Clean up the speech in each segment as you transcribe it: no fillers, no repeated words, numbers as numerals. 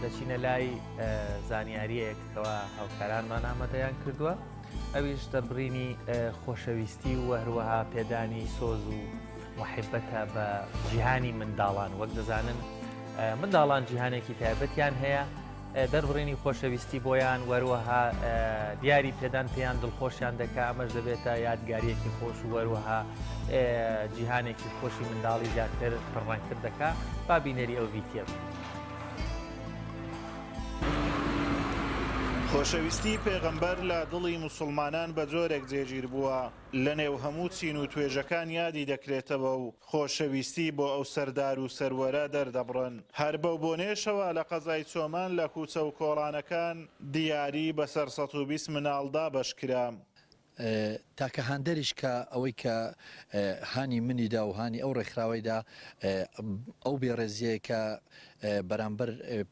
دەچینە لای زانیاریەک کەوا هاوکارانمان ئامادەیان کردووە ئەویش دەربڕینی خۆشەویستی و هەروەها پێدانی سۆز و محیبەتە بە جیهانی منداڵان وەک دەزانن منداڵان جیهانێکی تایبەتیان هەیە دەربڕینی خۆشەویستی بۆیان وەروەها دیاری پێدان پێیان دڵخۆشیان دەکا ئەمەش دەبێتە یادگاریەکی خۆش و وەروەها جیهانێکی خۆشی منداڵی زیاتر پڕڕەنگتر دەکا با بینەری ئەو ڤیتیە بن. خۆشەویستی پێغەمبەر لە دڵی موسڵمانان بە جۆرێک جێگیر بووە، لە نێو هەموو چین و توێژەکان یادی دەکرێتەوە و خۆشەویستی بۆ ئەو سەردار و سەروەرە دەردەبڕن. هەر بەو بۆنەیەشەوە لە قەزای چۆمان لە کوچە و کۆڵانەکان دیاری بەسەر 120 مناڵ دابەش کرا. تاکە هاندەریش کە ئەوەی کە هانی منی دا و هانی ئەو ڕێکخراوەی دا ئەو بێڕێزیەیە کە بەرامبەر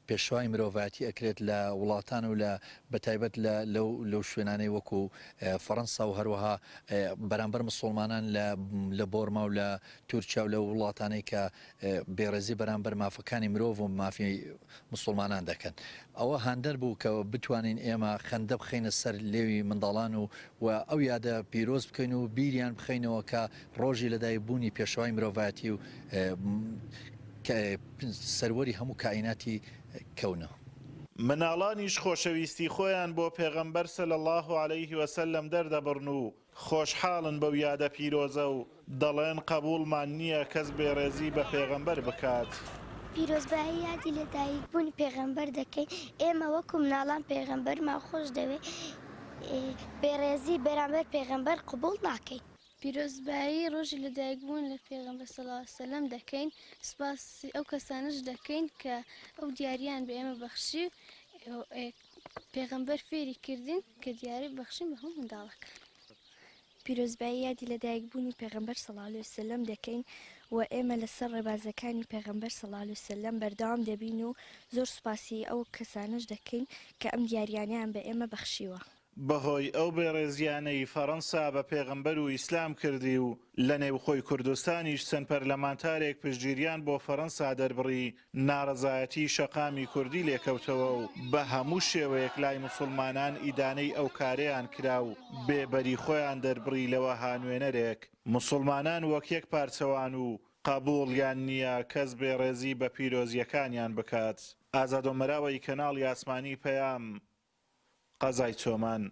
پێشەوای مرۆڤایەتی ئەکرێت لە وڵاتان و لە بەتایبەت لە لەو لەو شوێنانەی وەکو فەڕەنسا و هەروەها بەرامبەر مسوڵمانان لە لە بۆرما و لە تورکیا و لەو وڵاتانەی کە بێڕێزی بەرامبەر مافەکانی مرۆڤ و مافی مسوڵمانان دەکەن. ئەوە هاندەر بوو کە بتوانین ئێمە خەندە بخەینە سەر لێوی منداڵان و و ئەو یادە پیرۆز بکەین و بیریان بخەینەوە کە ڕۆژی لەدایک بوونی پێشەوای مرۆڤایەتی و سەروەری هەموو کائیناتی کەونە. مناڵانیش خۆشەویستی خۆیان بۆ پێغەمبەر صلی اللە علیه وسلم دەردەبڕن و خۆشحاڵن بەو یادە پیرۆزە و دەڵێن قەبوڵمان نییە کەس بێڕێزی بە پێغەمبەر بکات. پیرۆزبایی یادی لەدایکبوونی پێغەمبەر دەکەین، ئێمە وەکو مناڵان پێغەمبەرمان خۆشدەوێت، بێڕێزی بەرامبەر پێغەمبەر قبوڵ ناکەین. پیرۆزبایی ڕۆژی لەدایکبوون لە پێغەمبەر صلی اللە علیە وسلم دەکەین، سوپاسی ئەو کەسانەش دەکەین کە ئەو دیارییان بە ئێمە بەخشی و پێغەمبەر فێری کردین کە دیاری ببەخشین بە هەموو منداڵەکان. پیرۆزبایی یادی لەدایکبوونی پێغەمبەر صلی اللە علیە وسلم دەکەین و ئێمە لەسەر ڕێبازەکانی پێغەمبەر صلی اللە علیە وسلم بەردەوام دەبین و زۆر سوپاسی ئەو کەسانەش دەکەین کە ئەم دیاریانەیان بە ئێمە بەخشیوە. بەهۆی ئەو بێڕێزییانەی فەڕەنسا بە پێغەمبەر و ئیسلام کردی و لە نێوخۆی کوردستانیش چەند پەرلەمانتارێک پشتگیریان بۆ فەڕەنسا دەربڕی، ناڕەزایەتیی شەقامی کوردی لێکەوتەوە و بە هەموو شێوەیەک لای موسوڵمانان ئیدانەی ئەو کارەیان کرا و بێبەری خۆیان دەربڕی لە وەها نوێنەرێک. موسوڵمانان وەک یەک پارچەوان و قەبووڵیان نییە کەس بێڕێزی بە پیرۆزییەکانیان بکات. ئازاد ئۆمەراوەی کەناڵی ئاسمانی پەیام، قەزای چۆمان.